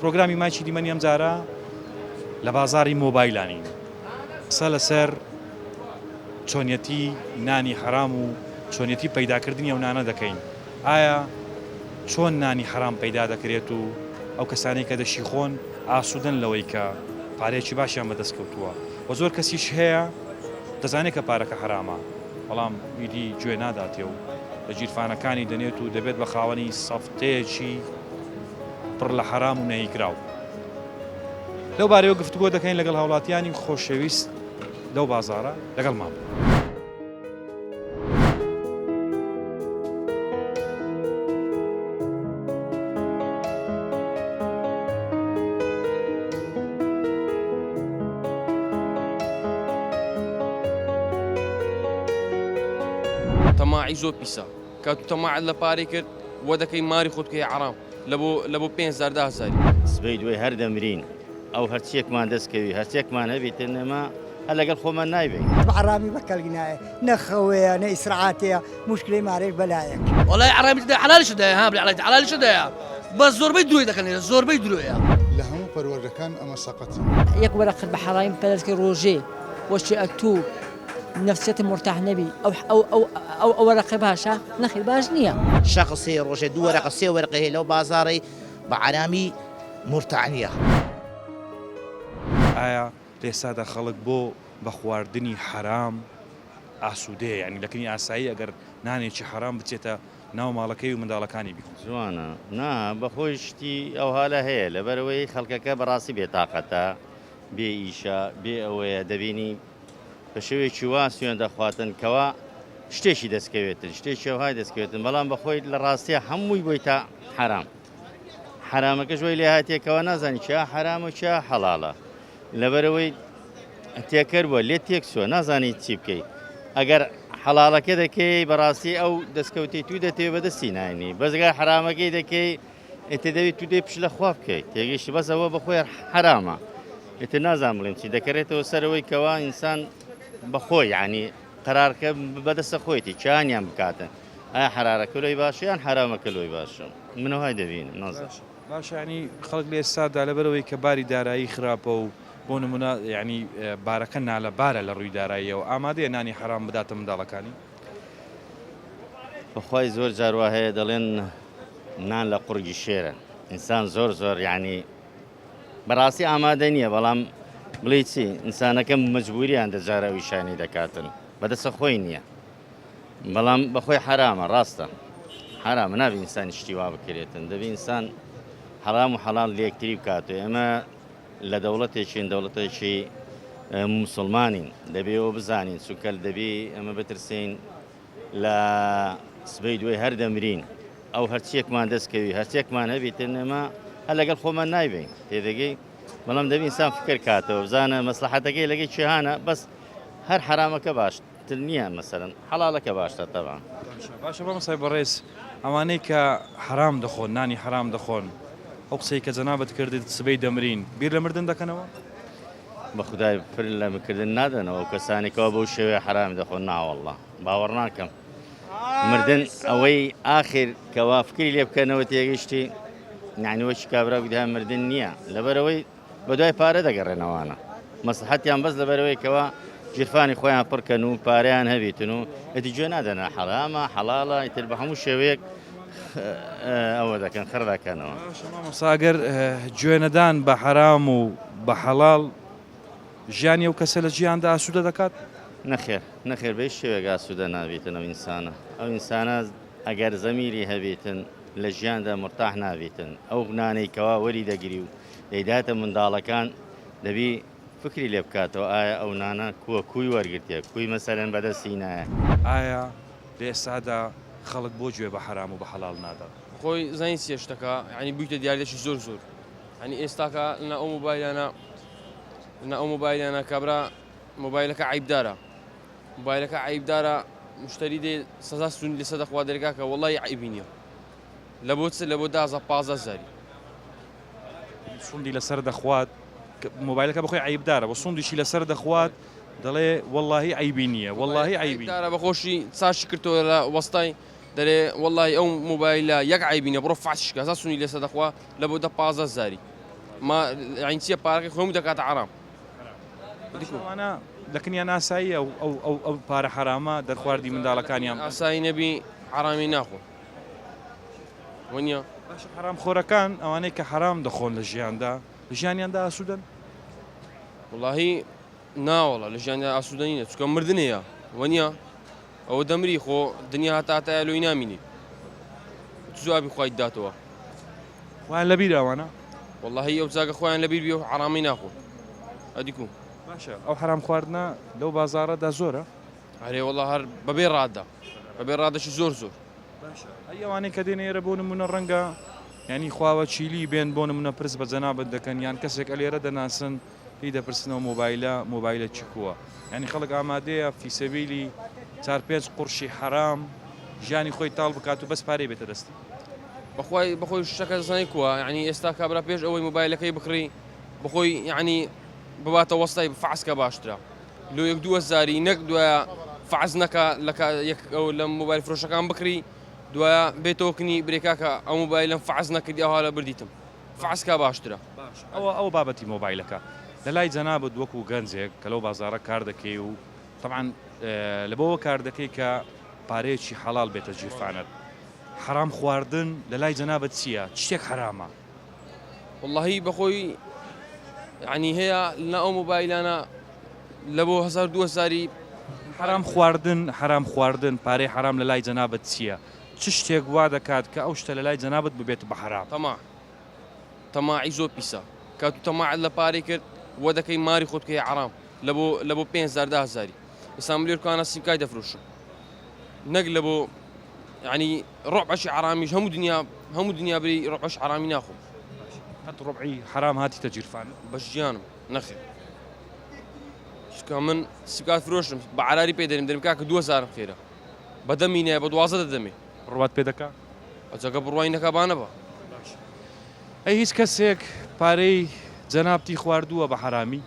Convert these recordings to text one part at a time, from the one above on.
پرۆگرامی مایکی دیمەنی ئەمجارە لە بازاڕی مۆبایلانین قسە لەسەر چۆنیەتی نانی حەرام و چۆنیەتی پەیداکردنی ئەو نانە دەکەین. ئایا چۆن نانی حەرام پەیدا دەکرێت و ئەو کەسانەی کە دەشیخۆن ئاسوودەن لەوەی کە پارەیەکی باشیان بەدەست کەوتووە و زۆر کەسیش هەیە دەزانێت کە پارەکە حەرامە بەڵام ئیدی گوێ ناداتێ و لە گیرفانەکانی دەنێت و دەبێت بە خاوەنی سەفتەیەکی پڕ لە حەرام و نەهیکراو. لەو بارەیەوە گفتوگۆ دەکەین لەگەڵ هاوڵاتیانی خۆشەویست لەو بازاڕە لەگەڵمان بن. تەماعی زۆر پیسە کە تو تەماعت لە پارەی کرد وە دەکەی ماری خۆت بکەی عەرام لە بۆ لە بۆ 5000 دە هەزاری. سبەی دوای هەر دەمرین ئەو هەرچیەکمان دەست کەوی هەرچیەکمان هەبیتن ئێمە هەر لەگەڵ خۆمان نایبەین. عەرامی بە کەڵک نایە نە خەوەیە نە ئیسراعاتەیە موشکلەی مارەش بەلایەک. وەڵای عەرامی تێدایە حەلالیش تێدایە ها بڵێ حەلالیش تێدایە بەس زۆربەی درۆی دەکەن لێرە زۆربەی درۆیە. لە هەموو پەروەردەکان ئەمە سەقەتە. یەک وەرەقەت بە حەڕایم پەرەسکی ڕۆژێ وەشی ئەتوو نەفسیەتت مورتاح نەبی ئەو ئەو ئەو ئەو ئەو وەرەقە باشە نەخیر باش نییە. شەخس هەیە ڕۆژێ دوو وەرەقە سێ وەرەقە هەیە لەو بازاڕەی بە عەرامی مورتاح نییە. ئایا لە ئێستادا خەڵک بۆ بە خواردنی حەرام ئاسوودەیە؟ یانی لە کنی ئاسایی ئەگەر نانێکی حەرام بچێتە ناو ماڵەکەی و منداڵەکانی بیخۆن. جوانە نا بەخۆی شتی ئەوهالە هەیە لەبەرئەوەی خەڵکەکە بەڕاستی بێتاقەتە بێ ئیشە بێ ئەوەیە دەبینی بە شێوەیەکی وا سوێن دەخواتن کەوا شتێکی دەستکەوێتن شتێکی ئەوهای دەستکەوێتن بەڵام بەخۆی لە ڕاستیە هەمووی بۆی تا حەرام حەرامەکەش وەی لێ هاتیە کەوا نازانی کیا حەرام و کیا حەڵاڵە لەبەرەوەی تێکەر بووە لێت تێک چووە نازانی چی بکەی ئەگەر حەڵاڵەکە دەکەی بەڕاستی ئەو دەستکەوتی تو دەتێ بەدەستی ناینی بەزگا حرامەکەی دەکەی ئیتر دەبی تو دێ پشت لە خوا بکەیت تێگەیشتی بەس ئەوە بەخۆی حرامە ئیتر نازانم بڵێم چی دەکەرێتەوە سەرەوەی کەوا ئینسان بەخۆی یعنی قەرارکە بەدەستە خۆیتی چیانیان بکاتن ئایا حەرارەکە لۆی باشە یان حەرامەکە لۆی باشە من وای دەبینم نازانم. باشە یانی خەڵک لە ئێستادا لەبەرئەوەی کە باری دارایی خراپە و بۆ نمونە یانی بارەکە نالەبارە لە ڕووی داراییەوە ئامادەیە نانی حەرام بداتە منداڵەکانی؟ بەخوای زۆر جار وا هەیە دەڵێن نان لە قوڕگی شێرە ئینسان زۆر زۆر یعنی بەڕاستی ئامادە نییە بەڵام بڵێ چی ئینسانەکە مەجبوریان دەجارە ئەو ئیشانی دەکاتن بەدەسە خۆی نییە بەڵام بەخۆی حەرامە ڕاستە حەرامە نابی ئینسان شتی وا بکرێتن دەبی ئینسان حەرام و حەڵال لێکتری بکات و ئێمە لە دەوڵەتێکین دەوڵەتێکی موسڵمانین دەبێ ئەوە بزانین چونکە دەبی ئەمە بترسین لە سبەی دوای هەر دەمرین ئەو هەرچیەکمان دەستکەوی هەرچێکمان هەبیتن ئێمە هەر لەگەڵ خۆمان نایبین تێدەگەی بەڵام دەبی ئینسان فکر کاتەوە بزانە مەسلحەتەکەی لەگەی چێهانە بەس هەر حرامەکە باش تر نییە مەسەلەن حەڵاڵەکە باشتە تەبعەن. باشە مامۆستای بەڕێز ئەوانەی کە حەرام دەخۆن نانی حەرام دەخۆن ئەو قسەی کە جەنابت کردت سبەی دەمرین بیر لە مردن دەکەنەوە؟ بەخودای فر لە مکردن نادەنەوە ئەو کەسانی کەوا بەو شێوەیە حەرامی دەخۆن ناوەڵڵا باوەڕ ناکەم مردن ئەوەی ئاخر کەوا فکری لێ بکەنەوە تێگەشتی یعنی وەکی کابرا گوتیان مردن نییە لەبەرەوەی بەدوای پارە دەگەڕێن ئەوانە مەسلحەتیان بەس لەبەرەوەی کەوا گیرفانی خۆیان پڕکەن و پارەیان هەبیتن و ئەتی گوێ نادەنە حەرامە حەڵاڵە ئیتر بە هەموو شێوەیەک ئەوە دەکەن خڕ دەکەنەوە. باشە مامۆستا ئەگەر گوێنەدان بە حەرام و بە حەڵاڵ ژیانی ئەو کەسە لە ژیاندا ئاسوودە دەکات؟ نەخێر نەخێر بە هیچ شێوەیەک ئاسوودە نابیتن ئەو ئینسانە ئەو ئینسانە ئەگەر زەمیری هەبیتن لە ژیاندا مورتاح نابیتن ئەو نانەی کەوا وەری دەگری و دەیداتە منداڵەکان دەبی فکری لێ بکاتەوە ئایا ئەو نانە کووە کووی وەرگرتیە کووی مەسەلەن بەدەستی نایە. ئایا لە ئێستادا خەڵک بۆ گوێ بە حەرام و بە حەڵاڵ نادات؟ خۆی زانی چیە شتەکە یانی بویتە دیاردەکی زۆر زۆر یانی ئێستاکە لەنا ئەو مۆبایلانە لەنا ئەو مۆبایلانە کابرا مۆبایلەکە عەیبدارە مۆبایلەکە عەیبدارە مشتری دێ سەزا سون لەسەر دەخوا دەرێ کاکە وەڵی عەیبی نییە لە بۆ چ لە بۆ دازە پازە زاری سوندی لەسەر دەخوات مۆبایلەکە بەخۆی عیبدارە بە سوندیشی لەسەر دەخوات دەڵێ وەڵی عیبی نییە وەڵی عیبی دارە بەخۆشی چاشی کردەوە لە وەستای دەرێ وەڵی ئەو مۆبایلە یەک عیبی نیە بڕۆ فاشکە سا سونی لەسەر دەخوا لە بۆ دە پازە زاری. ما یانی چیە پارەکەی خۆی هەموو دەکاتە حەرام. ئەوانە لە کنیان ئاساییە ئەو ئەو ئەو ئەو پارە حەرامە دەرخواردی منداڵەکانیان بدەن. ئاسایی نەبی حەرامی ناخۆن وەنیە؟ باشە حەرام خۆرەکان ئەوانەی کە حەرام دەخۆن لە ژیاندا لە ژیانیاندا ئاسوودەن؟ وەڵاهی ناوەڵا لە ژیاندا ئاسوودە نینە چونکە مردن هەیە وەنیە؟ ئەوە دەمری خۆ دنیا هەتا هەتایە لۆی نامینی چ جوابی خوای داتەوە. خۆیان لەبیرە ئەوانە؟ وەڵاهی ئەو جاگە خۆیان لەبیر بی ئەو حەرامەی ناخۆ ئەدی کو. باشە ئەو حەرام خواردنە لەو بازاڕەدا زۆرە؟ ئەرێ وەڵا هەر بەبێ ڕادە بەبێ ڕادەشی زۆر زۆر. باشە ئەی ئەوانەی کە دێنە ئێرە بۆ نمونە ڕەنگە یانی خواوە چیلی بێن بۆ نمونە پرس بە جەنابت دەکەن یان کەسێک ئەلێرە دەناسن لێی دەپرسنەوە مۆبایلە مۆبایلە چی کووە یانی خەڵک ئامادەیە فیسەبیلی چار پێنج قوڕشی حەرام ژیانی خۆی تاڵ بکات و بەس پارەی بێتە دەستی. بەخوای بەخۆی شتەکە دەزانی کووە یانی ئێستا کابرا پێش ئەوەی مۆبایلەکەی بکڕی بەخۆی یانی بباتە وەستای فەعس کە باشترە لۆ یەک دوو هەزاری نەک دوایە فەعس نەکا لە یەک ئەو لە مۆبایل فرۆشەکان بکڕی دوایە بێتەوە کنی برێ کاکە ئەو مۆبایلەم فەعس نەکردی ئەوها لە بردیتم فەعس کا باشترە. باشە ئەوە ئەوە بابەتی مۆبایلەکە لە لای جەنابت وەکو گەنجێک کە لەو بازاڕە کار دەکەی و تەبعەن لە بۆوە کار دەکەی کە پارەیەکی حەڵاڵ بێتە گیرفانت حەرام خواردن لە لای جەنابت چییە چ شتێک حەرامە؟ وەڵاهی بەخۆی یعنی هەیە لە ئەو مۆبایلانە لە بۆ هەزار دوو هەزاری حەرام خواردن حەرام خواردن پارەی حەرام لە لای جەنابت چییە؟ چ شتێک وا دەکات کە ئەو شتە لە لای جەنابت ببێت بە حەرام؟ تەماع تەماعی زۆر پیسە کە تو تەماعت لە پارەی کرد وە دەکەی ماری خۆت بکەی عەرام لە بۆ لە بۆ 5000 دە هەزاری ئێستا ملێر کوانە سیمکای دەفرۆشم نەک لە بۆ یعنی ڕۆبعەشی عەرامیش هەموو دنیا هەموو دنیا بری ڕۆبعەش عەرامی ناخۆم. قەت ڕوبعی حەرام هاتیتە گیرفانت؟ بەش گیانم نەخێر چونکە من سیمکارت فرۆشم بە عەراری پێ دەریم دەریم کاکە دوو هەزارم خێرە بە دەمی نایە بە 12 دەدەمێ. بڕوات پێ دەکا؟ ئەجەگە بڕوای نەکا با نەبا. باشە ئەی هیچ کەسێک پارەی جەنابتی خواردووە بە حەرامی؟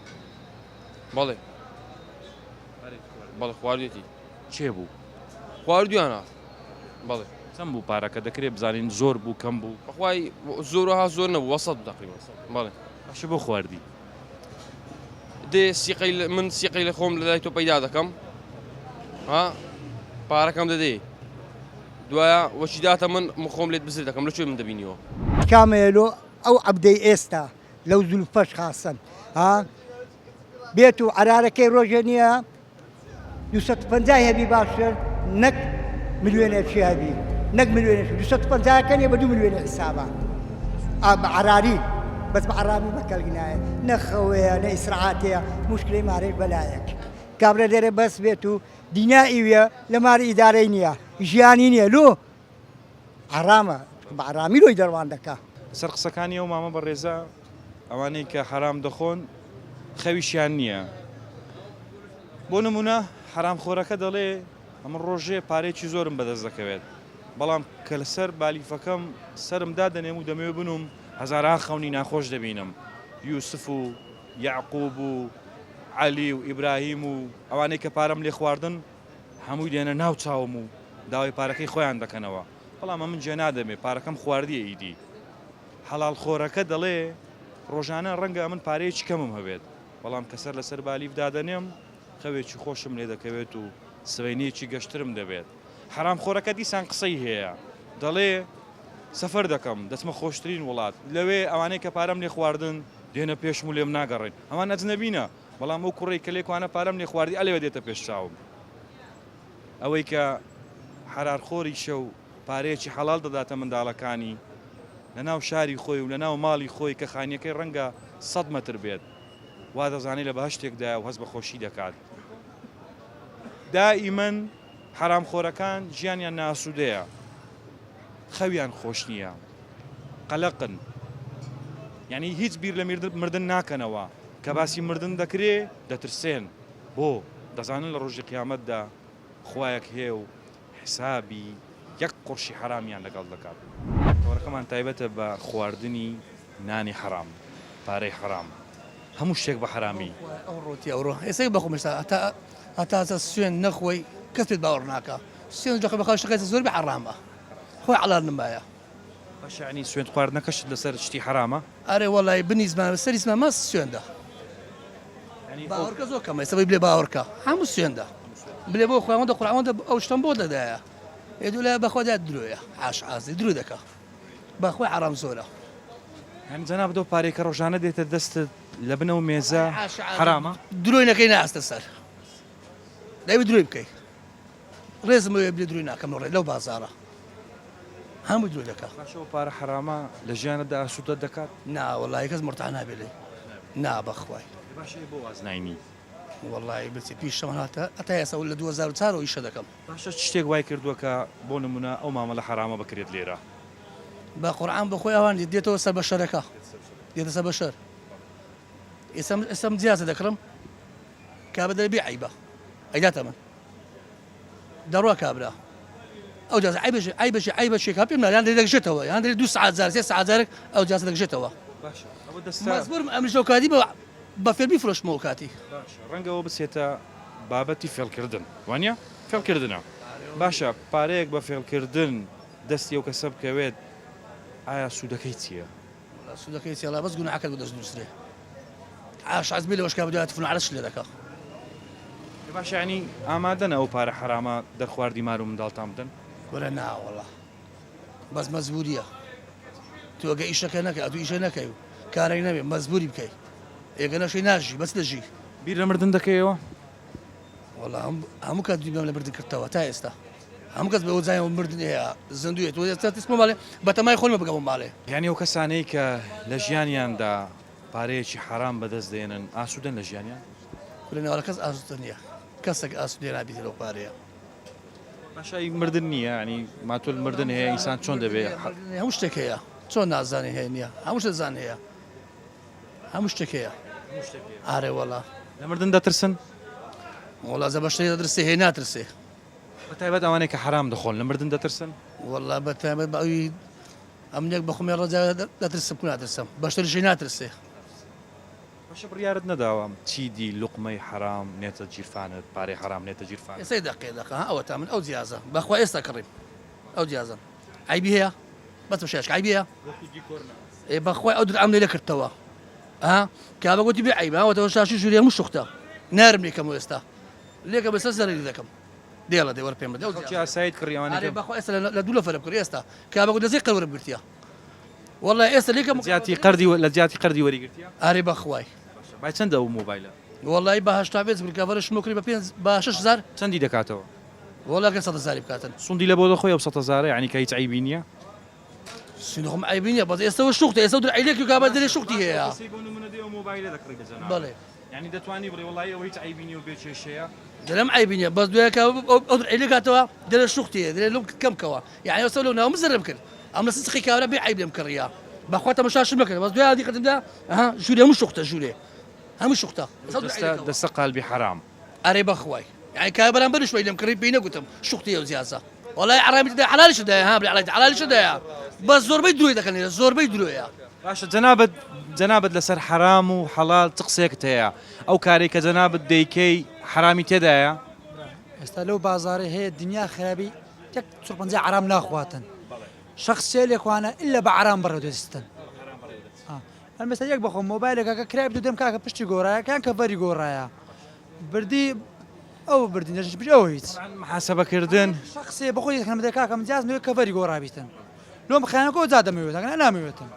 بەڵێ بەڵێ خواردوێتی. کێ بوو؟ خواردویانە بەڵێ. چەند بوو پارەکە دەکرێ بزانین زۆر بوو کەم بوو؟ بەخوای زۆر وەها زۆر نەبوو وەسەت بوو تەقریبا بەڵێ. باشە بۆ خواردی؟ دێ سیقەی من سیقەی لە خۆم لە لای تۆ پەیدا دەکەم ها پارەکەم دەدەی دوایە وەچی داتە من من خۆم لێت بزر دەکەم لە کوێ من دەبینیەوە. کامەیە لۆ ئەو عەبدەی ئێستا لەو زولفەش خاسەن ها بێت و عەرارەکەی ڕۆژێ نییە 250 هەبی باشتر نەک ملیۆنێکی هەبی نەک ملیۆنێک 250 کە نیە بە دو ملیۆنی حسابە بە عەراری بەس بە عەرامی بە کەلک نایە نە خەوەیە نە ئیسراعاتەیە مشکلەی مارێک بەلایەک کابرا لێرە بەس بێت و دینا ئیویە لە ماری ئیدارەی نییە ژیانی نییە لۆ حەرامە بە حەرامی لۆی دەروان دەکا. لەسەر قسەکانی ئەو مامە بەڕێزە ئەوانەی کە حەرام دەخۆن خەویشیان نییە بۆ نمونە حەرام خۆرەکە دەڵێ ئەمن ڕۆژێ پارەیەکی زۆرم بەدەست دەکەوێت بەڵام کە لەسەر بالیفەکەم سەرم دادەنێم و دەمەوێ بنوم هەزاران خەونی ناخۆش دەبینم یوسف و یەعقوب و عەلی و ئیبراهیم و ئەوانەی کە پارەم لێ خواردن هەمووی دێنە ناو چاوم و داوای پارەکەی خۆیان دەکەنەوە، بەڵام ئەمن جێ نادەمێ، پارەکەم خواردیە ئیدی. حەڵاڵ خۆرەکە دەڵێ، ڕۆژانە ڕەنگە ئەمن پارەیەکی کەمم هەبێت، بەڵام کە سەر لەسەر بالیف دادەنێم، خەوێکی خۆشم لێ دەکەوێت و سبەینێکی گەشترم دەبێت. حەرام خۆرەکە دیسان قسەی هەیە، دەڵێ، سەفەر دەکەم، دەچمە خۆشترین وڵات، لەوێ ئەوانەی کە پارەم لێ خواردن، دێنە پێشم و لێم ناگەڕێن، ئەوان ئەجنەبینە، بەڵام ئەو کوڕەی کە لێکوانە پارەم لێ خواردی ئەلەوێ دێتە پێش چاوم. ئەوەی کە حەرارخۆریشە و پارەیەکی حەڵاڵ دەداتە منداڵەکانی لە ناو شاری خۆی و لە ناو ماڵی خۆی کە خانیەکەی ڕەنگە سەد مەتر بێت وا دەزانێت لە بەهەشتێکدایە و هەست بە خۆشی دەکات. دائیمەن حەرامخۆرەکان ژیانیان نائاسوودەیە، خەویان خۆش نییە، قەلەقن، یانی هیچ بیر لە مردن ناکەنەوە. کە باسی مردن دەکرێ دەترسێن، بۆ؟ دەزانن لە ڕۆژی قیامەتدا خوایەک هەیە و حسابی یەک قرشی حەرامیان لەگەڵ دەکات. تەوەرەکەمان تایبەتە بە خواردنی نانی حەرام، پارەی حەرام، هەموو شتێک بە حەرامی. ئەو ڕۆتی ئەوڕۆ ئێستا بەخۆم ئێستا هەتا هەتا ئێستا سوێند نەخۆی کەس پێت باوەڕ ناکا سوێند دەخۆی بەخوا شتەکە زۆر بە حەرامە خۆی حەڵال نمایە. باشە یانی سوێند خواردنەکەشت لەسەر شتی حەرامە؟ ئەرێ وەڵای بنی زمان سەری زمان ماس سوێندە. باوەڕکە زۆر کەمە ئێستا بڵێ باوەڕکە هەموو سوێندە بلێ بۆ خوا ئەوەندە قورئان ئەوەندە ئەو شتەم بۆ دەدایە ئێ دوو لایە بەخوا دا درۆیە عاش عازی درۆ دەکا بەخوای عەرام زۆرە. یانی جەنابت ئەو پارەی کە ڕۆژانە دێتە دەستت لە بن ئەو مێزە حەرامە؟ درۆی نەکەی ناستە سەر دەبی درۆی بکەی ڕێزم ئەوێ بلێ درۆی ناکەم لەو ڕێ لەو بازاڕە هەموو درۆ دەکا. باشە ئەو پارە حەرامە لە ژیانتدا ئاسوودەت دەکات؟ نا وەڵایی کەس مورتاح نابێ لێی نا بەخوای. ئێ باشە ئێ بۆ واز ناینی؟ وەڵایی بچێ پیشەوە هاتە هەتا ئێستا لە 2004 ەوە ئیشە دەکەم. باشە چ شتێک وای کردووە کە بۆ نموونە ئەو مامەلە حەرامە بکرێت لێرە؟ بە قورعان بەخۆی ئەوان دێتەوە سەر بەشەرەکە دێتە سەر بەشەر ئێستا ئێستا من جیازە دەکڕم کابرا دەڵێ بێ عەیبە ئەیداتە من دەڕوا کابرا ئەو جازە عەیبەشی عەیبەشی عەیبەشی کا پێم یان دەگژێتەوە یان دەێ دوو سعات جار سێ سعات جارێک ئەو جازە دەگژێتەوە باشە ئەوە دەستە مەجبورم ئەمریش ئەو کاتی بە بە فێر بیفرۆشمەوە کاتی. باشە ڕەنگە ئەوە بچێتە بابەتی فێڵکردن وانیە؟ فێڵکردنە باشە پارەیەک بە فێڵکردن دەستی ئەو کەسە بکەوێت ئایا سوودەکەی چییە؟ وەڵا سوودەکەی چیە بەس گوناحەکەت بۆ دەست نووسرێ عاش عەز بێ لەوەش کا بدوایە تفن عەرەش لێ دەکا. ئێ باشە یانی ئامادەن ئەو پارە حەرامە دەرخواردی مار و منداڵتان بدەن؟ کورە نا وەڵا بەس مەجبوریە تۆ گە ئیشەکە نەکەی ئەتو ئیشە نەکەی و کارێک نەبێ مەجبوری بکەی ئێگە نەشەی ناژی بەس دەژی. بیر لە مردن دەکەیەوە؟ وەڵا هەموو کات بیرم لە مردن کردتەوە تا ئێستا هەموو کەس بەوە زانیەوە مردن هەیە زیندوویە تۆ ئێستا تسمە ماڵێ بەتەمای خۆمە بگەمە ماڵێ. یانی ئەو کەسانەی کە لە ژیانیاندا پارەیەکی حەرام بەدەست دێنن ئاسوودەن لە ژیانیان؟ کورە نەوەڵا کەس ئاسوودە نییە کەسێک ئاسوودە نابیت لەو پارەیە. باشە ئەی مردن نییە یانی ماتۆل مردن هەیە ئینسان چۆن دەبێ؟ هەموو شتێک هەیە چۆن نازانی هەیە نییە هەموو شتێک زان هەیە. هەموو شتێک هەیە ئارێ وەڵا. لە مردن دەترسن؟ وەڵا زە بەشتری دەترسێ هەیە ناترسێ. بە تایبەت ئەوانەی کە حەرام دەخۆن لە مردن دەترسن؟ وەڵا بە تایبەت بە ئەوی ئەمنێک بەخۆم ڕەجا دەترسم کو ناترسم بەشتریشی ناترسێ. باشە بڕیارت نەداوە چیدی لوقمەی حەرام نێتە گیرفانت پارەی حەرام نێتە گیرفانت؟ ئێستا دەقێ دەقە ها ئەوەتا من ئەو جیازە بەخوا ئێستا کڕیم ئەو جیازە عەیبی هەیە؟ بەس بە شاشکە عەیبی هەیە؟ وەکو دیکۆر نا. ئێ بەخوای ئەو درعەم لێ نەکردتەوە ها کابە گوتی بێ عەیبە وتەوە شاشی ژووری هەموو شوختە نارم لێکەمەوە ئێستا لێکە بەسەر زەرەری دەکەم دێڵە دێ وەرە پێم بدە ئەو خەڵکی ئاساییت کڕی ئەوانەی ئەرێ بەخوا ئێستا لە دوو لەفەرە بکڕی ئێستا کابە گوت لەزێ قەرد وەرم گرتیە واللە ئێستا لێکەم جیاتی قەردی لە جیاتی قەردی وەری گرتیە ئەرێ بەخوای باشە بای چەندە ئەو مۆبایلە؟ وەڵی بە 80 بێت کەڤەرە شمۆکری بە پێنج بە 6000 چەندی دەکاتەوە؟ وەڵا گەر سەد هەزاری بکاتن. سوندی لە بۆ دەخۆی ئەو سەد هەزارە یانی کە هیچ عەیبی نیە؟ سوند خۆم عەیبی نیە بەس ئێستا شوختە ئێستا در عەیلێک و کابە دەرێ شوختی هەیە. کەسێک بۆ نمونە دێ ئەو مۆبایلە دەکڕی لە جەنابت بەڵێ. یانی دەتوانی بڵێ وەڵایی ئەوە هیچ عەیبی نیە و بێ کێشەیە؟ دەرێم عەیبی نیە بەس دوای کە ئەو در عەیلێک هاتەوە دەرێ شوختی هەیە دەرێ لۆم کەم کەوە یانی ئێستا لەو ناوم زەرەرم کرد ئەم لە سسقی کابرا بێ عەیب لێم کڕیە بەخوا تەمەشاشم نەکرد بەس دوای دیقەتم دا ئەها ژوورێ هەموو شوختە ژوورێ هەموو شوختە ئێستا در عەیلێکەوە. دەستە قالبی حەرام. ئەرێ بەخوای یانی کاک بەرامبەریش وای لێم کڕی پێی نەگوتم شوختیە و جیازە وەڵای عەڕامی تێدا حەلالیش دایە ها بڵێ عەڵای حەلالیش دایە بەس زۆربەی درۆی دەکەن لێرە زۆربەی درۆیە. باشە جەنابت جەنابت لەسەر حەرام و حەڵال چ قسەیەکت هەیە ئەو کارەی کە جەنابت دەیکەی حەرامی تێدایە؟ ئێستا لەو بازارەی هەیە دنیا خرابی یەک چڕپەنجە عەرام ناخواتن شەخسێ لێکوانە ئللا بە عەرام بەڕێو دەچتن ئەم ئێستا یەک بەخۆم مۆبایلێک کاکە کرای بدو دەم کاکە پشتی گۆڕایە کان کەڤەری گۆڕایە بردی ئەو بردی نەژ بژ ئەو هیچ محاسبەکردن شخصێ بەخۆی دەکەم دە کاکە من جاز نوێ کەڤەری گۆڕابیتن لۆم خیانەکۆ جا دەمەوێت ئەگەر نامەوێتن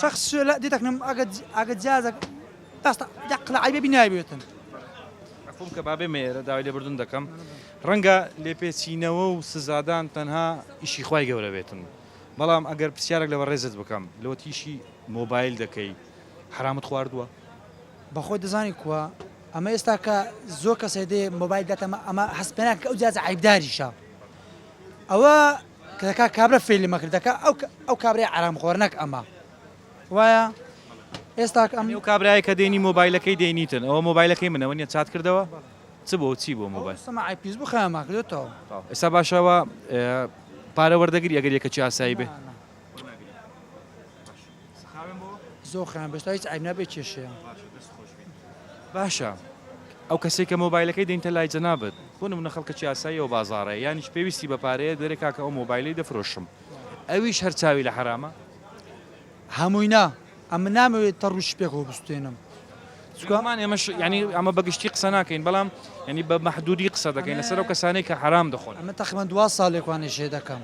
شخص لە دیتەکنم ئەگە ئەگە جازە دەستە دەقلە عیبە بی نابێتن عەفوم کە با بێمە ئێرە داوای لێبوردن دەکەم ڕەنگە لێپێچینەوە و سزادان تەنها ئیشی خوای گەورە بێتن بەڵام ئەگەر پرسیارێک لە بەڕێزت بکەم لۆ تیشی مۆبایل دەکەی حەرامت خواردووە؟ بەخۆت دەزانی کوا ئەمە ئێستا کە زۆر کەس هەیە دێ مۆبایل داتە ئەمە ئەمە هەست پێ ناکە ئەو جیازە عەیبداریشە ئەوە کە دەکا کابرا فێلی مەکرد دەکا ئەو ئەو کابرای عەرام خۆر نەک ئەمە وایە ئێستا ئەم ئەو کابرایە کە دێنی مۆبایلەکەی دێنیتن ئەوە مۆبایلەکەی منەوە نیە چات کردەوە چ بۆ چی بۆ مۆبایل سەماعی پیس بوو خەیامان کردێتەوە ئێستا باشەوە پارە وەردەگری ئەگەر یەکەکی ئاسایی بێ زۆر خیان بێستا هیچ عیب نابێ کێشەیە. باشە ئەو کەسێک کە مۆبایلەکەی دێنتە لای جەنابت بۆ نمونە خەڵکەکی ئاساییەوە بازاڕەیە یانیش پێویستی بە پارەیە دەرێ کاکە ئەو مۆبایلەی دەفرۆشم. ئەویش هەر چاوی لە حەرامە؟ هەمووی نا ئەمن نامەوێت تەڕ و شپێکەوە بسوتێنم چونکە ئەمان ئێمەش یانی ئەمە بە گشتی قسە ناکەین بەڵام یانی بە مەحدودی قسە دەکەین لەسەر ئەو کەسانەی کە حەرام دەخۆن. ئەمن تەقریبەن دوا ساڵێکوانێ شێ دەکەم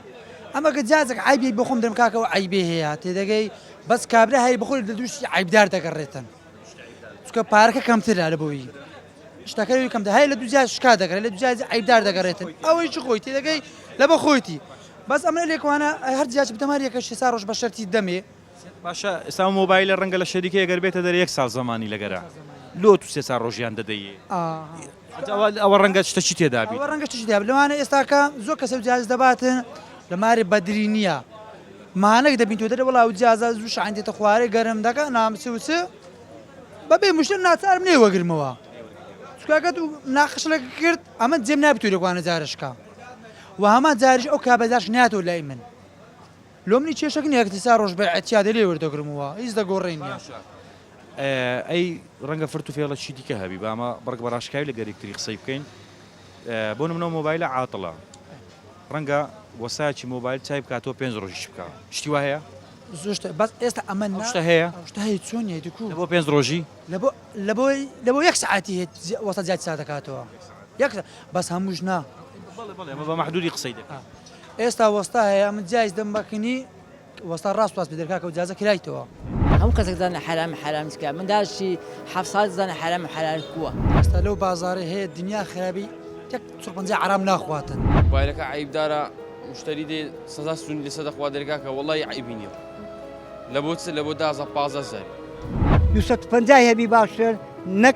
ئەمە کە جازێک عەیبی بۆ خۆم دەرم کاکە ئەو عەیبەی هەیە تێدەگەی بەس کابرا هەیە بەخۆی لە دوو شتی عەیبدار دەگەڕێتن چونکە پارەکە کەمترە لە بۆی شتەکە لەوی کەمتر هەیە لە دوو جاز شکا دەگەڕێت لە دوو جاز عەیبدار دەگەڕێتن ئەوەی چ خۆی تێدەگەی لە بە خۆیتی بەس ئەمە لێکوانە هەر جاچ بدەمار یەکە شێ سا ڕۆژ بە شەرتی دەمێ باشە ئێستا ئەو مۆبایلە ڕەنگە لە شەریکەیە گەر بێتە دەرێ یەک ساڵ زەمانی لەگەرە لۆ تو سێ چار ڕۆژیان دەدەیێ ئەوە ڕەنگە شتەکی تێدا بیت. ئەوە ڕەنگە شتێکی تێدا بێت لەوانەیە ئێستاکە زۆر کەس ئەو جیازە دەباتن لە مارێ بەدری نییە مانەک دەبین تۆ دەرێ وەڵا ئەو جیازە زوو شەحن دێتە خوارێ گەرم دەکا نام چ و چ بەبێ مشتەر ناچارم نەیوەگرمەوە چونکە ئەگەر تو مناقەشەلەک کرد ئەمە جێم نابێت تۆ لێکوانە جارشکا و هەمان جاریش ئەو کابەداش ناتەوە لای من لۆ منی کێشەک نیە ئیقتیسا ڕۆژ بە ئیعتیادە لێ وەردەگرموە هیچ دەگۆڕێ نیە. باشە ئەی ڕەنگە فرت و فێڵەکی دیکە هەبی با ئەمە بڕک بە ڕاشکاوی لەگەر یەکتری قسەی بکەین بۆ نمونە مۆبایلە عاتڵە ڕەنگە وەسایەکی مۆبایل چای بکاتەوە پێنج ڕۆژیش بکا شتی وا هەیە؟ زۆر شتە بەس ئێستا ئەمە ئەو شتە هەیە؟ ئەو شتە هەیە چۆن نیە دکو لە بۆ پێنج ڕۆژی؟ لە بۆ لە بۆ لە بۆ یەک سەعاتی هەیە وەستا زیاد چا دەکاتەوە یەک بەس هەمووش نا. بەڵێ بەڵێ ئەمە بە مەحدودی قسەی دەکەین. ئێستا وەستا هەیە من جایز دەم بەکنی وەستا ڕاست ڕاست بدەر کاکە جازە کرایتەوە. هەموو کەسێک دەزانێ حەرام حەرام چکە منداڵیشی حەفت ساڵی دەزانێ حەرام حەلال کووە. ئێستا لەو بازارەی هەیە دنیا خرابی یەک چڕپەنجەی عەرام ناخواتن. مۆبایلەکە عەیبدارە مشتەری دێ سەزا سونی لەسەر دەخوا دەرێ کاکە وەڵایی عەیبی نیە لە بۆ چ لە بۆ دازە 15 زاری. 250 هەبی باشتر نەک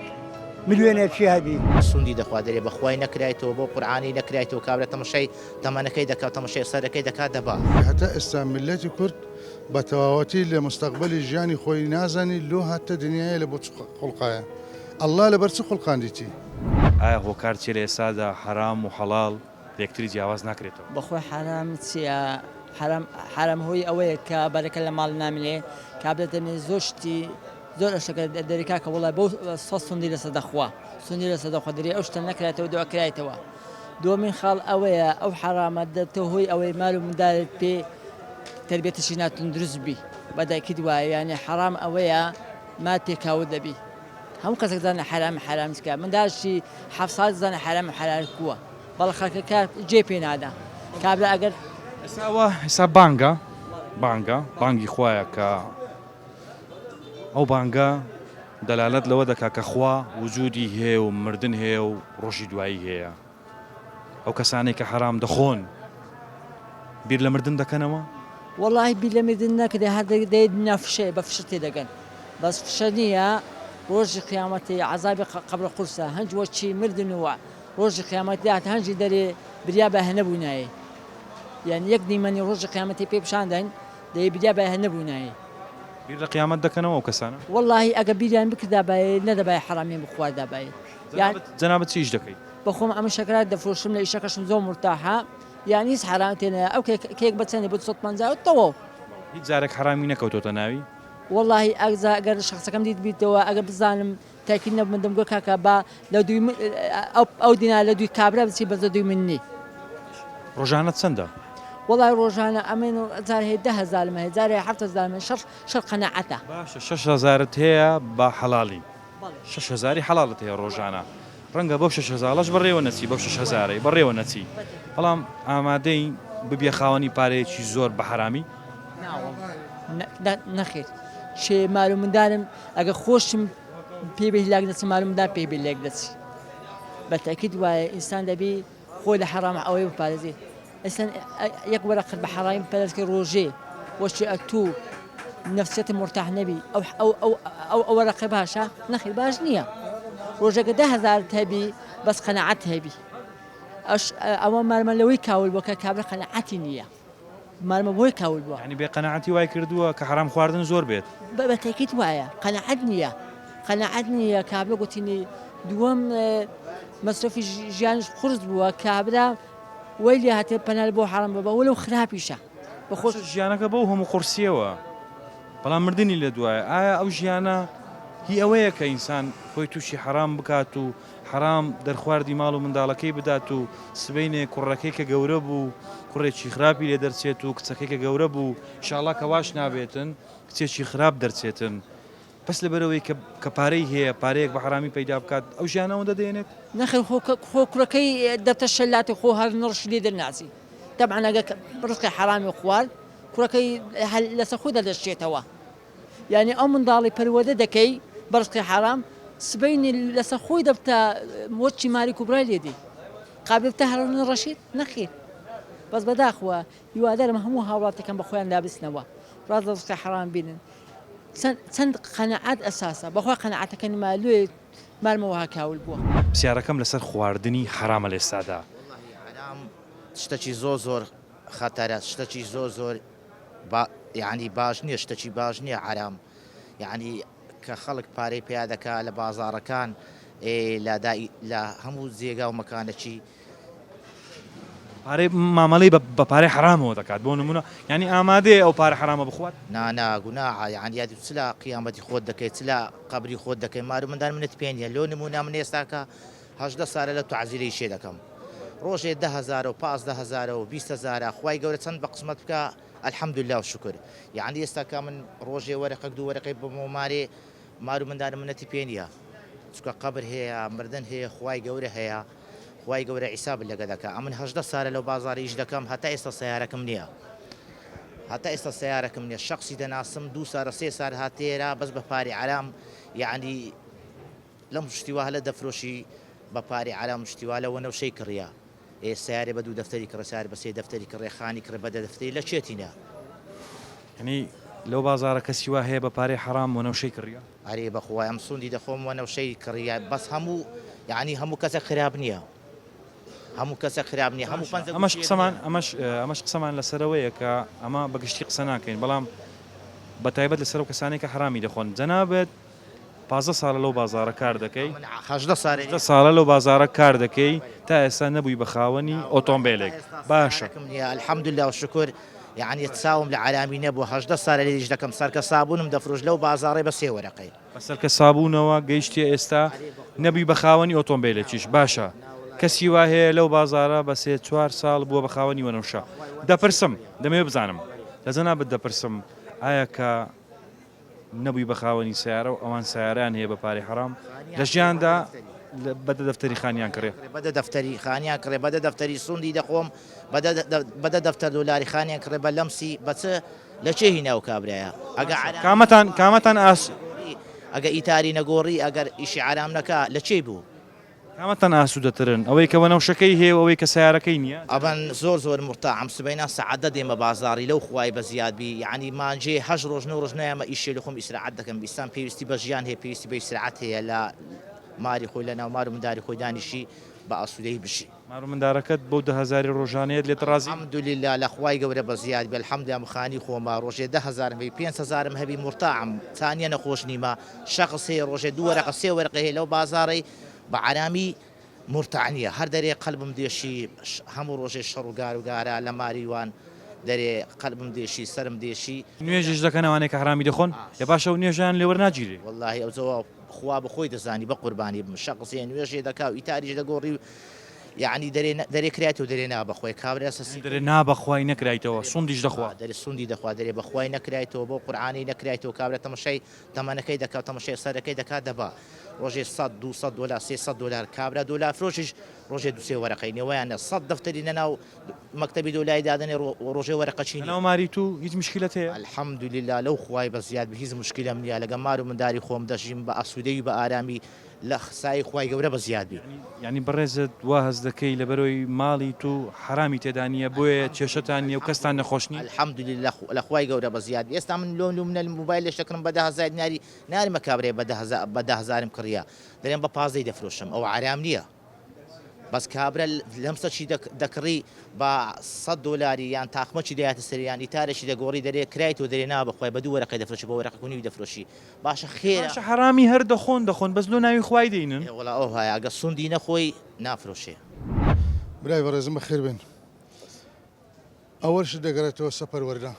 ملیۆنێکی هەبی. سوندی دەخوا دەرێ بەخوای نەکرایتەوە بەو قورعانەی نەکرایتەوە کابرا تەمەشای تەمەنەکەی دەکا و تەمەشای سەرەکەی دەکا دەبا. هەتا ئێستا میللەتی کورد بە تەواوەتی لە مستەقبەلی ژیانی خۆی نازانی لۆ هاتتە دنیایە لە بۆ چ خوڵقایە اللە لەبەر چ خوڵقاندیتی. ئایا هۆکار چیە لە ئێستادا حەرام و حەڵاڵ لە یەکتری جیاواز ناکرێتەوە؟ بەخۆی حەرام چیە حەرام حەرام هۆی ئەوەیە کە بەرەکە لە ماڵ نامینێ کابرا دەمێ زۆر شتی زۆر ئەشەکە دەری کاکە وەڵای بەو سە سوندی لەسەر دەخوا سوندی لەسەر دەخوا دەری ئەو شتە نەکرایتەوە دو ئەکرایتەوە دووەمین خاڵ ئەوەیە ئەو حەرامە دەبتە هۆی ئەوەی مال و مندالت پێ تەربیەتشی ناتەندروست بی بە دایکت وایە یانی حەرام ئەوەیە مال پێ کاول دەبی هەموو کەسێک دەزانێ حەرام حەرام چکە مندالشی حەفت ساڵی دەزانێ حەرام حەلال کووە بەڵێ خەڵکەکە جێ پێ نادا کابرا ئەگەر ئێستا ئەوە ئێستا بانگە بانگە بانگی خوایە کە ئەو بانگە دەلالەت لەوە دەکا کە خوا وجودی هەیە و مردن هەیە و ڕۆژی دوایی هەیە. ئەو کەسانەی کە حەرام دەخۆن بیر لە مردن دەکەنەوە؟ وەڵاهی بیر لە مردن نەکرێ هەر دەی دنیا فشەیە بە فشە تێدەگەن بەس فشە نییە ڕۆژی قیامەتی عەزابی قەبرە قورسە هەنج وەچی مردن و ڕۆژی قیامەت دێت هەنجی دەرێ بریا بە هەنەبوونایە یان یەک دیمەنی ڕۆژی قیامەتی پێ پیشان دەن دەی بریا بایه نەبوونایە. بیر لە قیامەت دەکەنەوە ئەو کەسانە؟ وەڵاهی ئەگەر بیریان بکردابایە نەدەبایە حەرامیان بخواردابایە یان. جەنابت چ ئیش دەکەی؟ بەخۆم ئەمن شەکرات دەفرۆشم لە ئیشەکەشم زۆر مورتاحە یان هیچ حەرام تێنایە ئەو کێک کێک بە چەندە بۆ 250 تەواو. هیچ جارێک حەرامی نەکەوتۆتە ناوی؟ وەڵاهی ئەگزا ئەگەر شەخسەکەم دیتبیتەوە ئەگەر بزانم تاکید نەبم دەمگۆ کاکە با لە دوی من ئەو ئەو دینار لە دوی کابرا بچی بەس لە دوی من نی. ڕۆژانەت چەندە؟ وەڵای ڕۆژانە ئەمن جار هەیە دە هەزارم هەیە جار هەیە حەفت هەزارم هەیە شەش شەر قەناعەتە. باشە شەش هەزارت هەیە بە حەڵاڵی شەش هەزاری حەڵاڵت هەیە ڕۆژانە ڕەنگە بەو شەش هەزاڵەش بەڕێوە نەچی بەو شەش هەزارەی بەڕێوە نەچی بەڵام ئامادەی ببیە خاوەنی پارەیەکی زۆر بە حەرامی؟ ناوەڵا نەخێر چێ مال و مندالم ئەگەر خۆشم پێ بێ هیلاک دەچم مال و مندال پێ بێ لێک دەچی بە تەئکید وایە ئینسان دەبی خۆی لە حەرام ئەوەی بپارێزێ ئینسان یەک وەرەقەت بە حەرامی پەرستکە ڕۆژێ وەشی ئەتوو نفسیەتی مرتاح نەبی ئەو ئەو ئەو ئەو ئەو وەرەقە باشە نەخیر باش نییە ڕۆژەکە 10000 هەبی بەس قەناعەت هەبی ئەش ئەوە مارمە لەوەی کاول بۆ کە کابرا قەناعەتی نییە مارمە بۆی کاول بووە. یانی بێ قەناعەتی وای کردووە کە حەرام خواردن زۆر بێت. بە تەئکید وایە قەناعەت نییە قەناعەت نییە کابرا گوتینی دووەم مەسرەفی ژیانیش قورس بووە کابرا وەی لێ هاتێ پەنا بۆ حەرام ببا وەلەو خراپیشە بەخۆش ژیانەکە بەو هەموو قورسیەوە بەڵام مردنی لە دوایە ئایا ئەو ژیانە هی ئەوەیە کە ئینسان خۆی تووشی حەرام بکات و حەرام دەرخواردی ماڵ و منداڵەکەی بدات و سبەینێ کوڕەکەی کە گەورە بوو کوڕێکی خراپی لێ دەرچێت و کچەکەی کە گەورە بوو ئیشاڵا کە واش نابێتن کچێکی خراپ دەرچێتن بەس لەبەرئەوەی کە کە پارەی هەیە پارەیەک بە حەرامی پەیدا بکات ئەو ژیانە ئەوەندە دەیەنێت؟ نەخێر خۆ خۆ کوڕەکەی دەبتە شەلاتی خۆ هەر نڕشی لێ دەرناچی تەبعەن ئەگەر ڕزقی حەرامی خوارد کوڕەکەی هەر لەسەر خۆی دەردەشکێتەوە یانی ئەو منداڵی پەروەردە دەکەی بە ڕزقی حەرام سبەینێ لەسەر خۆی دەبتە وەچی ماری کوبرای لێ دێ قابل بتە هەر ڕەشید نەخێر بەس بەداخوە هیوادارم هەموو هاوڵاتیەکان بە خۆیان دابچنەوە ڕاز لە ڕزقی حەرام بینن چەند چەند قەناعەت ئەساسە بەخوا قەناعەتەکە نما لۆیە مارمە وەها کاول بووە. پرسیارەکەم لەسەر خواردنی حەرامە لە ئێستادا. وەڵاهی حەرام شتەکی زۆر زۆر خەتەرە شتەکی زۆر زۆر با یەعنی باش نیە شتەکی باش نیە حەرام یەعنی کە خەڵک پارەی پیا دەکا لە بازاڕەکان لە دای لە هەموو جێگا و مەکانەکی پارەی مامەڵەی بە پارەی حەرامەوە دەکات بۆ نمونە یانی ئامادەیە ئەو پارە حەرامە بخوات؟ نا نا گوناحە یانی یادی چ لە قیامەتی خۆت دەکەی چ لە قەبری خۆت دەکەی مارو مندار منت پێ نیە لۆ نمونە من ئێستاکە 18 سالە لە تعزیلەی شێ دەکەم ڕۆژێ دە هەزارە و 15 هەزارە و 20 هەزارە خوای گەورە چەند بە قسمەت بکا الحمدللە و شکر یانی ئێستاکە من ڕۆژێ وەرەقەک دوو وەرەقەی بەمەوە مارێ مارو مندار منەتی پێ نیە چونکە قەبر هەیە مردن هەیە خوای گەورە هەیە خوای گەورە عیسابت لەگە دەکا ئەمن 18 سالە لەو بازارە ئیش دەکەم هەتا ئێستا سەیارەکم نیە هەتا ئێستا سەیارەکم نیە شەخسی دەناسم دوو سارە سێ سار هاتێرا بەس بە پاری عەرام یەعنی لەم شتی وا هەلە دەفرۆشی بە پاری عەرام شتی وا لە وەنەوشەی کڕیە ئێ سەیارێ بە دوو دەفتەری کڕێ سەیارێ بە سێ دەفتەری کڕێ خانی کڕێ بە دە دەفتەری لە کێ تینە. یانی لەو بازارە کەسی وا هەیە بە پارەی حەرام وەنەوشەی کڕیە؟ ئەرێ بەخوای ئەم سوندی دەخۆم وەنەوشەی کڕیە بەس هەموو یانی هەموو کەسێک خراپ نیە هەموو کەسێک خراپ نیە هەموو پەنجە ئەمەش قسەمان ئەمەش ئەمەش قسەمان لەسەرەوەیە کە ئەمە بە گشتی قسە ناکەین بەڵام بە تایبەت لەسەر ئەو کەسانەی کە حەرامی دەخۆن جەنابت 15 ساڵە لەو بازاڕە کار دەکەی 18 ساڵە 18 ساڵە لەو بازاڕە کار دەکەی تا ئێستا نەبووی بە خاوەنی ئۆتۆمبێلێک باشە الحمدلله و شکر یەعنی چاوم لە عەرامی نەبوو 18 سالە لێریش دەکەم سەرکە سابونم دەفرۆشت لەو بازاڕەی بە سێ وەرەقەی. بە سەرکە سابونەوە گەیشتیە ئێستا نەبووی بە خاوەنی ئۆتۆمبێلێکیش باشە کەسی وا هەیە لەو بازاڕە بە سێ چوار ساڵ بووە بە خاوەنی وەنەوشە دەپرسم دەمەوێ بزانم لە جەنابت دەپرسم ئایا کە نەبووی بە خاوەنی سەیارە و ئەوان سەیارەیان هەیە بە پارەی حەرام لە ژیاندا بە دە دەفتەری خانیان کڕێ. بە دە دەفتەری خانیان کڕێ بە دە دەفتەری سوندی دەخۆم بە دە بە دە دەفتەر دۆلاری خانیان کڕێ بە لەمسی بە چ لە چێ هینا ئەو کابرایە ئەگە عەرام کامەتان کامەتان ئاس ئەگە ئیتاری نەگۆڕی ئەگەر ئیشی عەرام نەکا لە چێی بوو؟ کامەتان ئاسوودەترن ئەوەی کە وەنەوشەکەی هەیە و ئەوەی کە سەیارەکەی نییە؟ ئەمن زۆر زۆر مورتاحم سبەینان سەعات دە دێمە بازاڕی لەو خوای بە زیاد بی یەعنی مانگێ هەشت ڕۆژ نۆ ڕۆژ نایەمە ئیشێ لە خۆم ئیسراعەت دەکەم ئیسان پێویستی بە ژیان هەیە پێویستی بە ئیسراعەت هەیە لە ماری خۆی لە ناو مار و منداری خۆی دانیشی بە ئاسوودەیی بژی. مار و مندارەکەت بەو دە هەزاری ڕۆژانەیەت لێت ڕازین؟ الحمدللە لە خوای گەورە بە زیاد بی الحمدللە ئەم خانی خۆمە ڕۆژێ دە هەزارم هەبی پێنج هەزارم هەبی مورتاحم تا نیە نەخۆش نیمە شەخس هەیە ڕۆژێ دوو وەرەقە سێ وەرەقە هەیە لەو بازاڕەی بە عەرامی مورتاح نیە هەر دەرێ قەلبم دێشی هەموو ڕۆژێ شەڕ و گار و گارە لە ماریوان دەرێ قەلبم دێشی سەرم دێشی. نوێژیش دەکەن ئەوانەی کە حەرامی دەخۆن؟ ئێ باشە ئەو نوێژەیان لێ وەرناگیرێ؟ وەڵاهی ئەو جەواب خوا بە خۆی دەزانی بە قوربانی بم شەخس هەیە نوێژێ دەکا و ئیتاریش دەگۆڕی و یەعنی دەرێ دەرێ کرایتەوە دەرێ نا بەخوای کابرا سەسی دەرێ نا بەخوای نەکرایتەوە سوندیش دەخوا. دەرێ سوندی دەخوا دەرێ بەخوای نەکرایتەوە بەو قورعانەی نەکرایتەوە کابرا تەمەشای تەمەنەکەی دەکا و تەمەشای سەرەکەی دەکا دەبا ڕۆژێ سەد دوو سەد دۆلار سێ سەد دۆلار کابرا دۆلار فرۆشیش ڕۆژێ دوو سێ وەرەقەی نێوەیان سەد دەفتەری لەناو مەکتەبی دۆلای دادەنێ ڕۆژێ وەرەقە چی نیە. لەناو ماری تو هیچ مشکیلەت هەیە؟ الحمدللە لەو خوای بە زیاد بی هیچ مشکیلەم نیە لەگە مار و منداری خۆم دەژیم بە ئاسودەیی و بە ئارامی لە سایەی خوای گەورە بە زیاد بی. یانی بەڕێزت وا هەست دەکەی لەبەرئەوەی ماڵی تو حەرامی تێدا نیە بۆیە کێشەتان نیە و کەستان نەخۆش نیە؟ الحمدللە لە خوای گەورە بە زیاد بی ئێستا من لۆ نمونە موبایلێک دەکڕم بە 10000 دیناری نارمە کابرای بە 10000 بە دە هەزارم کڕیە دەرێم بە پازدەی دەفرۆشم ئەوە عەرام نیە بەس کابرا لەمسەکی دەکڕی بە سەد دۆلاری یان تاقمەکی دەیاتە سەری یان ئیتارێکی دەگۆڕی دەرێ کرایتەوە دەرێ نا بەخوای بە دوو وەرەقەی دەفرۆشی بە وەرەقەک و نیوی دەفرۆشی باشە خێرە. باشە حەرامی هەر دەخۆن دەخۆن بەس لۆ ناوی خوای دەینن. ئێ وەڵا ئەوهایە ئەگەر سوندی نەخۆی نافرۆشێ. برای بەڕێزم بەخێر بێن. ئەوەش دەگەڕێتەوە سە پەروەردە.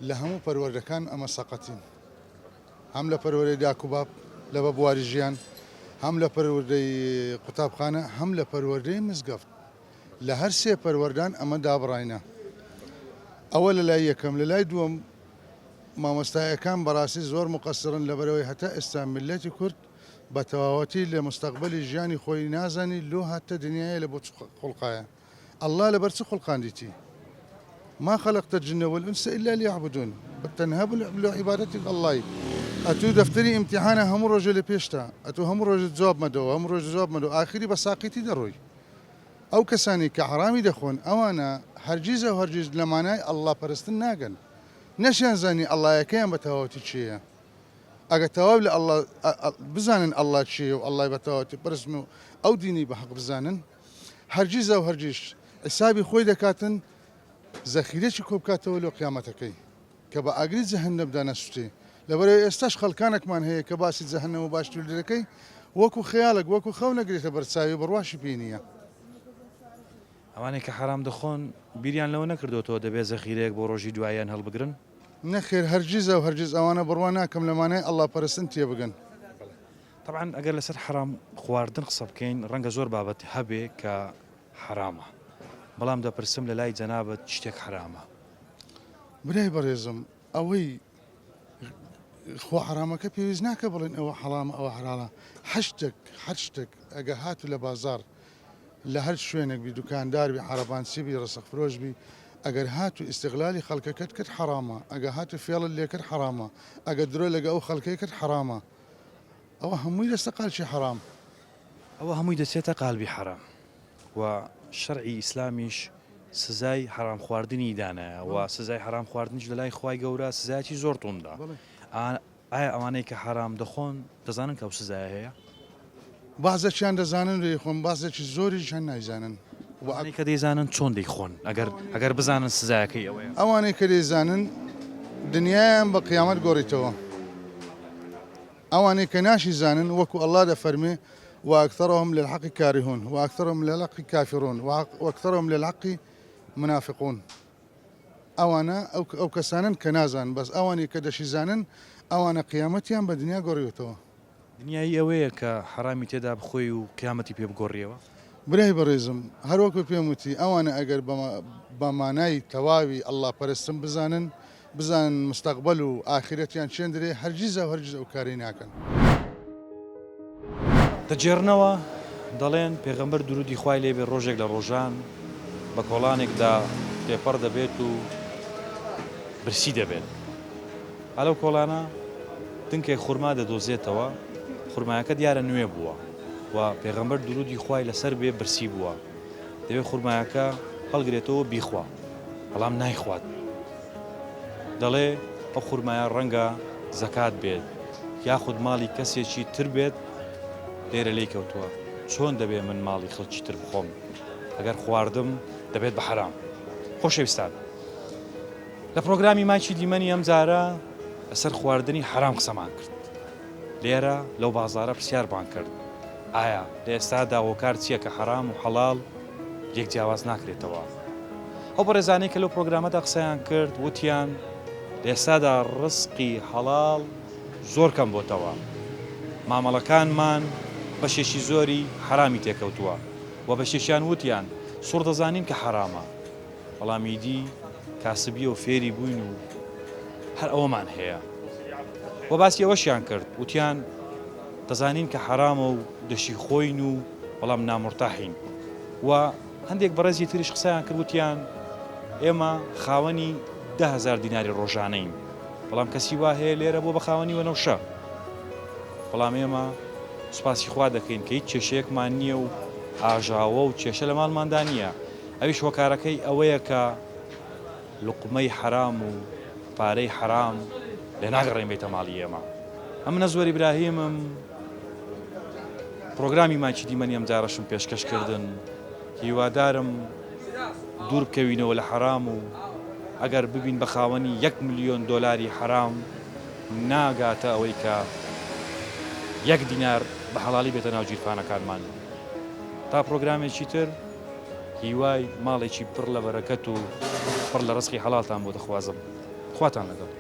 لە هەموو پەروەردەکان ئەمە سەقەتین. هەم لە پەروەرەی داک و باب لە بە بواری ژیان، هەم لە پەروەردەی قوتابخانە، هەم لە پەروەردەی مزگەفت. لە هەر سێ پەروەردان ئەمە دابڕاینە. ئەوە لە لای یەکەم، لە لای دووەم مامۆستایەکان بەڕاستی زۆر موقەسڕن لەبەرئەوەی هەتا ئێستا میللەتی کورد بە تەواوەتی لە موستەقبەلی ژیانی خۆی نازانی لۆ هاتتە دنیایە لە بۆ چ خوڵقایە اللە لەبەر چ خوڵقاندیتی ما خلقت الجن والانس الا ليعبدون تەنها لۆ عیبادەتی اللە ی ئەتوو دەفتەری ئیمتیحانە هەموو ڕۆژێ لە پێشتە ئەتوو هەموو ڕۆژێ جواب مەدەوە هەموو ڕۆژێ جواب مەدەوە ئاخری بە ساقیتی دەڕۆی ئەو کەسانەی کە حەڕامی دەخۆن ئەوانە هەرگیز و هەرگیز لە مانای اللە پەرستن ناگەن نەشیان زانی اللەیەکەیان بە تەواوەتی کێیە ئەگەر تەواو لە اللە بزانن اللە کێیە و اللەی بە تەواوەتی پەرستن و ئەو دینی بە حەق بزانن هەرگیز و هەرگیز حیسابی خۆی دەکاتن زەخیرەکی کۆبکاتەوە لۆ قیامەتەکەی کە بە ئاگری جەهەنەمدا نەسوتێ لەبەرئەوەی ئێستاش خەڵکانەکمان هەیە کە باسی جەهەنەم و باشتر دەکەی وەکو خەیاڵێک وەکو خەو نەگرێتە بەرچاوی بڕواشی پێی نییە. ئەوانەی کە حەرام دەخۆن بیریان لەوە نەکردۆتەوە دەبێ زەخیرەیەک بۆ ڕۆژی دواییان هەڵبگرن؟ نەخێر هەرگیز و هەرگیز ئەوانە بڕوا ناکەم لە مانای اللە پەرستن تێبگەن. تەبعەن ئەگەر لەسەر حەرام خواردن قسە بکەین ڕەنگە زۆر بابەت هەبێ کە حەرامە بەڵام دەپرسم لەلای جەنابت شتێک حەرامە؟ برای بەڕێزم ئەوەی خۆ حەرامەکە پێویست ناکە بڵێن ئەوە حەڵامە ئەوە حەراڵە هەر شتێک هەر شتێک ئەگە هاتوو لە بازاڕ لە هەر شوێنێک بی دوکاندار بی عەرەبانچی بی ڕسق فرۆش بی ئەگەر هاتوو ئیستغلالی خەڵکەکەت کرد حەڕامە ئەگە هاتوو فێڵت لێکرد حەڕامە ئەگە درۆ لەگە ئەو خەڵکەی کرد حەڕامە ئەوە هەمووی دەستە قالکی حەڕام. ئەوە هەمووی دەچێتە قالبی حەرام و شەرعی ئیسلامیش سزای حەرام خواردنی دانایە و سزای حەرام خواردنیش لەلای خوای گەورە سزایەکی زۆر توندە ئایا ئەوانەی کە حەرام دەخۆن دەزانن کە ئەو سزایە هەیە؟ بەعزەکیان دەزانن دەیخۆن بەعزێکی زۆریشیان نایزانن. ئەوانەی کە دەیزانن چۆن دەیخۆن ئەگەر ئەگەر بزانن سزایەکەی ئەوەیە؟ ئەوانەی کە دەیزانن دنیایان بە قیامەت گۆڕیتەوە ئەوانەی کە ناشیزانن وەکو اللە دەفەرمێ واکثرهم للحق کارهون واکثرهم للحق کافرون واکثرهم للحق منافقون ئەوانە ئەو کەسانەن کە نازانن بەس ئەوانەی کە دەشیزانن ئەوانە قیامەتیان بە دنیا گۆڕیوەتەوە. دنیایی ئەوەیە کە حەرامی تێدا بخۆی و قیامەتی پێ بگۆڕیەوە؟ برای بەڕێزم هەروەکو پێم وتی ئەوانە ئەگەر بە مانای تەواوی اللە پەرستن بزانن بزانن مستەقبەل و ئاخیرەتیان چێندرێ هەرگیز و هەرگیز ئەو کارەی ناکەن. دەگێڕنەوە دەڵێن پێغەمبەر دروودی خوای لێ بێ ڕۆژێک لە ڕۆژان بە کۆڵانێکدا تێپەڕ دەبێت و برسی دەبێت ئا لەو کۆڵانە دنکێک خورما دەدۆزێتەوە خورمایەکە دیارە نوێ بووە و پێغەمبەر دروودی خوای لەسەر بێ برسی بووە دەوێت خورمایەکە هەڵگرێتەوە بیخوا بەڵام نایخوات دەڵێ ئەو خورمایە ڕەنگە زەکات بێت یاخود ماڵی کەسێکی تر بێت لێرە لێی کەوتووە چۆن دەبێ من ماڵی خەڵکی تر بخۆم ئەگەر خواردم دەبێت بە حەرام خۆشەویستان لە پرۆگرامی ماکی دیمەنی ئەم جارە لەسەر خواردنی حەرام قسەمان کرد لێرە لەو بازارە پرسیارمان کرد ئایا لە ئێستادا هۆکار چییە کە حەرام و حەڵاڵ لێک جیاواز ناکرێتەوە؟ ئەو بەڕێزانەی کە لەو پرۆگرامەدا قسەیان کرد وتیان لە ئێستادا ڕزقی حەڵاڵ زۆر کەم بۆتەوە، مامەڵەکانمان بەشێکی زۆری حەرامی تێکەوتووە و بەشێکیان وتیان سوڕ دەزانین کە حەرامە بەڵام ئیدی کاسبیە و فێری بووین و هەر ئەوەمان هەیە و باسی ئەوەشیان کرد وتیان دەزانین کە حەرامە و دەشی خۆین و بەڵام نامورتاحین و هەندێک بەڕێزی تریش قسەیان کرد وتیان ئێمە خاوەنی 10هزار دیناری ڕۆژانەین بەڵام کەسی وا هەیە لێرە بۆ بە خاوەنی وەنەوشە بەڵام ئێمە سوپاسی خوا دەکەین کە هیچ کێشەیەکمان نییە و ئاژاوە و کێشە لە ماڵماندا نییە ئەویش هۆکارەکەی ئەوەیە کە لوقمەی حەرام و پارەی حەرام لێ ناگەڕێن بێتە ماڵی ئێمە. ئەمن ئەزوەر ئیبراهیمم پڕۆگرامی ماکی دیمەنی ئەمجارەشم پێشکەش کردن هیوادارم دوور بکەوینەوە لە حەرام و ئەگەر ببین بە خاوەنی یەک ملیۆن دۆلاری حەرام ناگاتە ئەوەی کە یەک دینار بە حەڵالی بێتە ناو گیرفانەکانمان تا پڕۆگرامێکی تر هیوای ماڵێکی پڕ لە بەرەکەت و پڕ لە ڕزقی حەڵاڵتان بۆ دەخوازم. خواتان لەگەڵ.